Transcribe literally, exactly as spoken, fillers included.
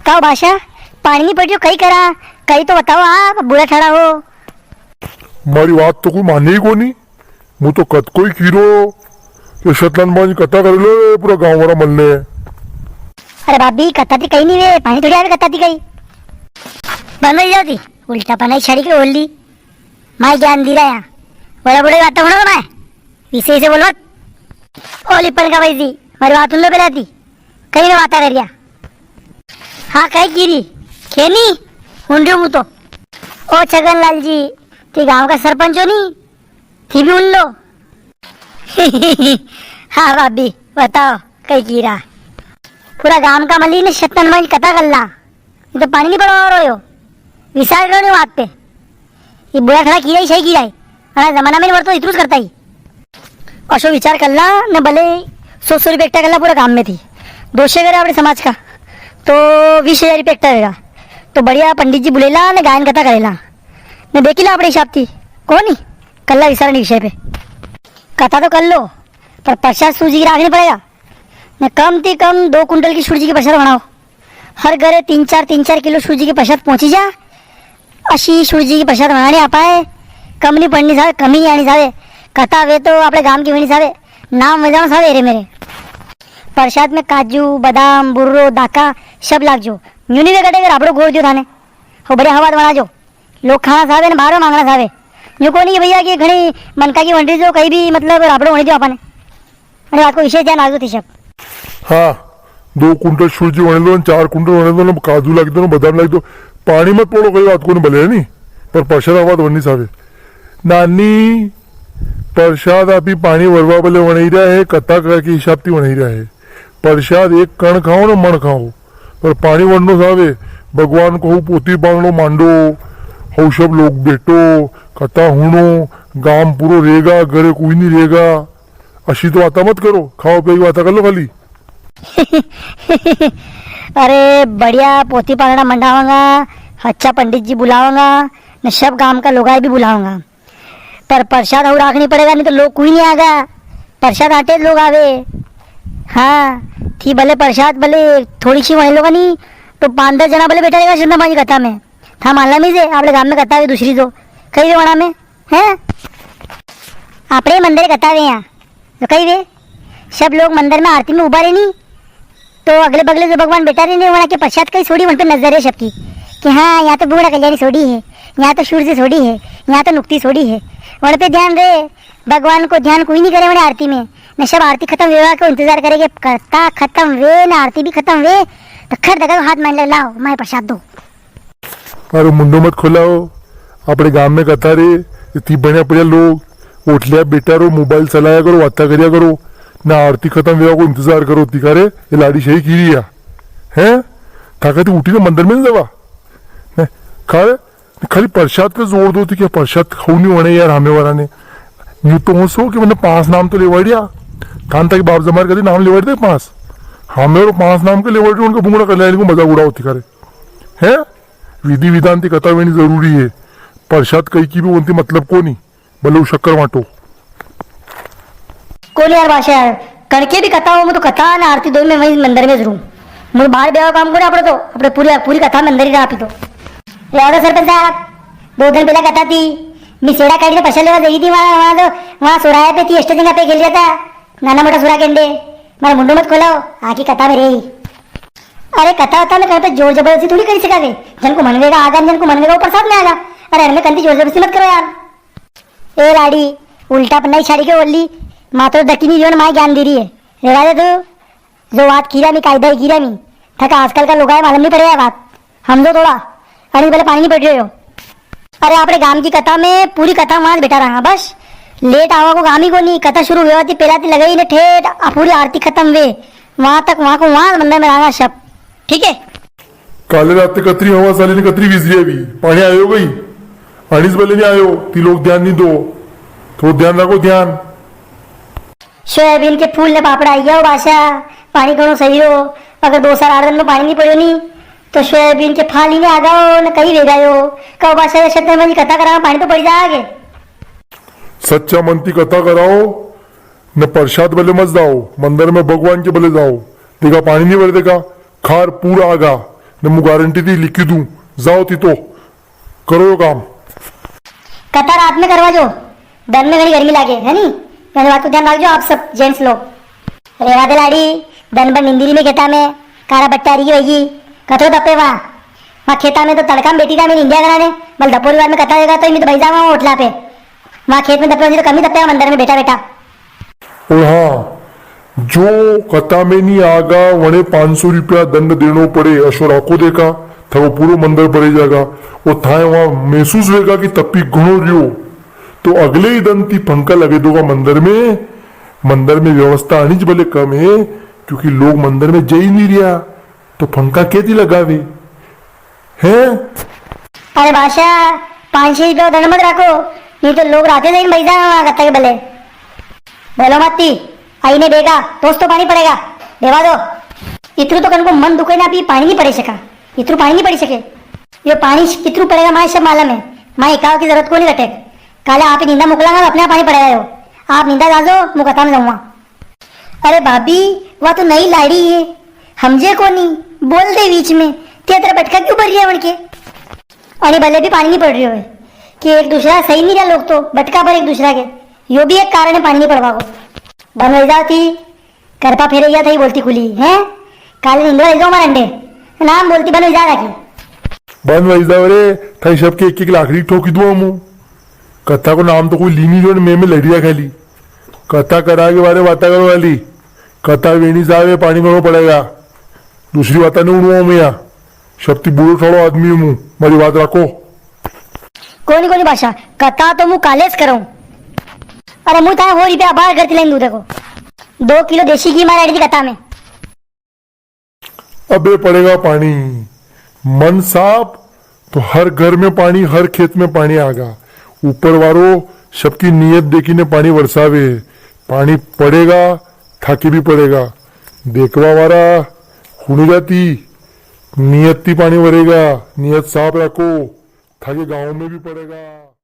काओ बासा, पाणी नी पड़ियो, कई करा? कई तो बताओ आप, बुरा ठाड़ा हो। मारी बात तो कोई माने ही कोनी। मु तो कद को ही कीरो के सतनारायण भगवान की कथा कर लो, ये पूरा गांव वाला मलने। अरे भाभी, कथा थी कई नी वे, पाणी थोड़ी आवे कथा थी कई। बंद हो जाती, उल्टा पना ही छड़ी के ओली। माय ज्ञान दी रहा है। बड़ा बड़ा बात होना माय। इसे इसे बोलो। ओली पन का भाई जी, मारी बात सुन लो पहले आती। कई नी बाता करिया। हाँ, कई कीरी? खेनी? हुन रियो मु तो। ओ छगनलाल जी, ती गांव का सरपंच हो नी? थी भी हुन लो। हाँ भाभी, बताओ, कई कीरा? पूरा गांव का मली ने सतनारायण भगवान की कथा कर ला। ये तो पाणी नी पड़वा वारो यो। विचार करो नी बात पे। ये बुरा ठाड़ा कीरा ही सही कीरा है। अणा जमाना में नी वरतो इतरू ज करता ही। अशो विचार कर ला, ने भले सौ सौ रुपया एकटा कर ला पूरा गांव में थी। दो सौ घर है आपणे समाज का, तो बीस हजार रुपया एकटा होगा। तो बढ़िया पंडित जी बुले ला, ने गायन कथा करे ला। ने देखी ला आपणे हिसाब थी। कोनी? कर ला विचार ने विषय पे। कथा तो कर लो, पर प्रसाद सूजी की राखनी पड़ेगा। ने कम थी कम दो कुंटल की सूजी की प्रसाद बनाओ। हर घरे तीन चार, तीन चार किलो सूजी की प्रसाद पहुंची जा। अशी सूजी की प्रसाद बनानी आपाए। कम नी पड़नी सावे, कमी नी आनी सावे। कथा वे तो आपणे गांव की वेणी सावे, नाम वजाणो सावे रे मेरे। प्रसाद में काजू, बादाम, बुर्रो, दाका सब लाग जो। न्यू नी वे कटे के राबड़ो घोर दियो थाने। हो बढ़िया हवाद बना जो। लोग खाणा सावे ने बारो मांगणा सावे। यूं कोनी कि भैया कि घणी मनका की वंडी जो कई भी मतलब राबड़ो होने दो आपने। अरे बात को विशेष ध्यान राखजो थी सब। हाँ, दो कुंटल सूजी वणे दो, चार कुंटल वणे दो, ने काजू लाग दो, ने बादाम लाग दो। पाणी मत पड़ो, कई बात कोनी भले है नी, पर प्रसाद आवाज वणनी सावे। नानी, प्रसाद आपी पाणी वरवा बले वणाई रहा है, कथा का के हिसाब थी वणाई रहा है। प्रसाद एक कण खाओ ना मण खाओ, पर पाणी वरणो सावे। भगवान को हऊ पोती बांगड़ो मांडो, हऊ सब लोग बैठो, कथा हुणो, गाम पूरो रेगा, घरे कोई नी रेगा। अशी तो बाता मत करो, खाओ पियो की बाता कर लो खाली। अरे बढ़िया पोती पांगड़ा मंडावांगा, अच्छा पंडित जी बुलावांगा, ने सब गाम का लोगाई भी बुलावांगा। पर प्रसाद हऊ राखनी पड़ेगा, नी तो लोग कोई नी आगा। प्रसाद आटे लोग आवे। हाँ, थी भले प्रसाद भले थोड़ी सी वणी लोगा नी, तो पांच दस जना भले बैठा रेगा चंदा मांझी कथा में। था मानला में से आपणे गाम में कथा वे दूसरी तो कई वे वणा में, हैं? आपणे मंदिर कथा वे यहाँ तो कई वे सब लोग मंदिर में आरती में उबा रे नी, तो अगले बगले जो भगवान बैठा रे ने, वणा के प्रसाद कई सोड़ी, वण पे नजर है सबकी कि हाँ, यहाँ तो बूढ़ा कल्याणी सोड़ी है, यहाँ तो सूरज सोड़ी है, यहाँ तो नुक्ति सोड़ी है, वण पे ध्यान रे। भगवान को ध्यान कोई नी करे वणे आरती में, ने सब आरती खत्म वेवा को इंतजार करे कि कथा खत्म वे ने आरती भी खत्म वे, तो खट दगा हाथ मान ले, लाओ माय प्रसाद दो। अरे मुंडो मत खोलाओ, आपणे गाम में कथा रे, इतनी बढ़िया बढ़िया लोग, ओटलिया बेटा रो, मोबाइल चलाया करो, वाता करिया करो, ना आरती खत्म वेवा को इंतजार करो, तिका रे, ये लाड़ी सही की रिया, हैं? थाका थी उठी ने मंदिर में नी जावा, हैं? खा रे, खाली प्रसाद पे जोर दो थी, क्या प्रसाद खाऊ नी होने यार, हमें वाला ने, यूं तो हो सो कि मैंने पांच नाम तो लेवाड़िया, थान तक बाप जमार कदी नाम लेवाड़ दे पांच, हमें और पांच नाम के लेवाड़ उनका बुंगड़ा कर लिया, इनको मजाक उड़ाओ थी खा रे, हैं? विधि विधान थी कथा वेणी जरूरी है। प्रसाद कई की भी होती मतलब कोनी, भले वो शक्कर वाटो। कोनी यार बासा यार, कणके भी कथा हो, मु तो कथा ने आरती दोई में वही मंदिर में जरूर। मु तो बाहर बेवा काम कोनी आपड़े तो, आपड़े पूरी, पूरी कथा मंदिर ही रहा तो। याद है सरपंच साहब, दो दिन पहला कथा थी, मैं सेड़ा काटी ने पछा लेवा गई थी वहाँ, वहाँ तो, वहाँ सुराया पे थी, स्टेशन पे खेल रहा था, नाना मोटा सुरा केंडे, मारा मुंडो मत खोलाओ, आखी कथा में रही। अरे कथा होता में कहीं पे जोर जबरदस्ती थोड़ी करी सका थे। जन को मन वेगा आगा, जन को मन वेगा वो प्रसाद में आगा। अरे हमें कंती जोर जबरदस्ती मत करो यार। ए लाड़ी, उल्टा पन्ना ही छाड़ी के बोली, मातो दकी नहीं रियो ने माय ज्ञान दे रही है। रेवा दे तू, जो बात कीरा मी कायदा ही कीरा मी। थका आजकल का लोगाय मालूम नहीं पड़े है बात। हमजो थोड़ा, अणी भले पाणी नी पड़ रह्यो। अरे, आपणे गाम की कथा में पूरी कथा वां ज बैठा रहांगा, बस। लेट आवा को काम ही कोनी, कथा शुरू हुआ थी, पहला थी लगाई ने ठेठ आ पूरी आरती खत्म वे, वां तक, वां को वां मंदिर में रहांगा सब, ठीक है? काले रात कतरी हवा चाली ने कतरी वीजळी आई, पाणी आयो कई? अणीज भले नी आयो, ती लोग ध्यान नी दो, थोड़ो ध्यान राखो, ध्यान। सोयाबीन के फूल ने पापड़ा आई गया हो बासा, पाणी घणो सही हो। अगर दो चार आठ दिन में पाणी नी पड़्यो नी, तो सोयाबीन के फाल ही नी आगा हो, ने कई वेगा यो। कहो बासा, ये सत्यनारायण की कथा करा, पाणी तो पड़ जाएगा। सच्चा मन ती कथा कराओ, ने प्रसाद भले मत जाओ, मंदिर में भगवान के भले जाओ। देखा पाणी नी भरे, देखा खार पूरा आगा। मु गारंटी ती लिखी दूं, जाओ ती तो करो यो काम। कथा रात में करवा जो, दन में घणी गर्मी लागे, है नी? मैंने बात को ध्यान रख जो आप सब जेंट्स लोग। रेवा दे लाड़ी, दन भर निंदरी में खेता में, कारा बट्टा री वही, कतरो तपे वा। वा खेता में तो तड़का में बैठी था, मैं निंदिया करा ने, बल दपोरी वार में कथा होएगा तो मैं तो भाई जावा ओटला पे। वा खेत में तपे तो कमी तपे मंदिर में बैठा बैठा। और हाँ, जो कथा में नी आगा, वणे पाँच सौ रुपया दंड देणो पड़े, अशो राखो देखा, थारो पूरो मंदिर भरे जागा। और थाए वहां महसूस होएगा कि तपी घणो रियो, तो अगले ही दन ती पंखा लगे दोगा मंदिर में। मंदिर में व्यवस्था आनी ज भले कम है, क्योंकि लोग मंदिर में जई नी रिया, तो पंखा केती लगावे? हैं? अरे बासा, पाँच सौ रुपया दंड मत राखो, नी तो लोग राते जाइन भाई जावा वहां कथा के भले। बोलो मती, आई ने बेगा, तोस तो पाणी पड़ेगा, देवा दो। इतरू तो कनको मन दुखे ना भी पाणी नी पड़े सका, इतरू पाणी नी पड़ी सके। यो पाणी कितरू पड़ेगा, माए सब मालूम है, माए एकाव की जरूरत कोनी घटे। काले आप ही निंदा मोकलांगा, अपने आप पाणी पड़ेगा यो। आप निंदा जाजो, मु कथा में जाऊंगा। अरे भाभी, वा तो नई लाड़ी है, हमजे कोनी, बोल दे बीच में, ते तेरा बटका क्यों भर रिया वणके? अरे भले भी पाणी नी पड़ रियो है कि एक दूसरा सही नी रिया लोग तो, बटका भर एक दूसरा के, यो भी एक कारण है पाणी नी पड़वा को। बन वही जाती, करपा फेरे गया था ही बोलती खुली, हैं? काले निंदवा ले जाओ मारे अंडे, नाम बोलती बन वही जा रखी। बन वही जाओ रे, थाई सबके एक एक लाकड़ी ठोकी दूं मु। कथा को नाम तो कोई ली नी जो, मैं, मैं लड़िया खाली। कथा करा के बारे बाता करो वाली। कथा वेणी साहब, ये पाणी भरनो पड़ेगा। दूसरी बात नी उड़वा मैं यहाँ। शक्ति बूढ़ो ठाड़ो आदमी हूँ, मारी बात राखो। कोनी, कोनी बासा, कथा तो मु काले ज करूँ। अरे मु थाए हो रुपया बाहर करती लेन दूँ, देखो। दो किलो देसी घी मारे अड़ी कथा में। अबे पड़ेगा पाणी। मन साफ तो हर घर में पाणी, हर खेत में पाणी आगा। ऊपर वारो सबकी नियत देखी ने पाणी वरसावे। पाणी पड़ेगा, थाके भी पड़ेगा। देखवा वारा हुणी जाती, नियत ती पाणी वरेगा। नियत साफ राखो, थाके गांव में भी पड़ेगा।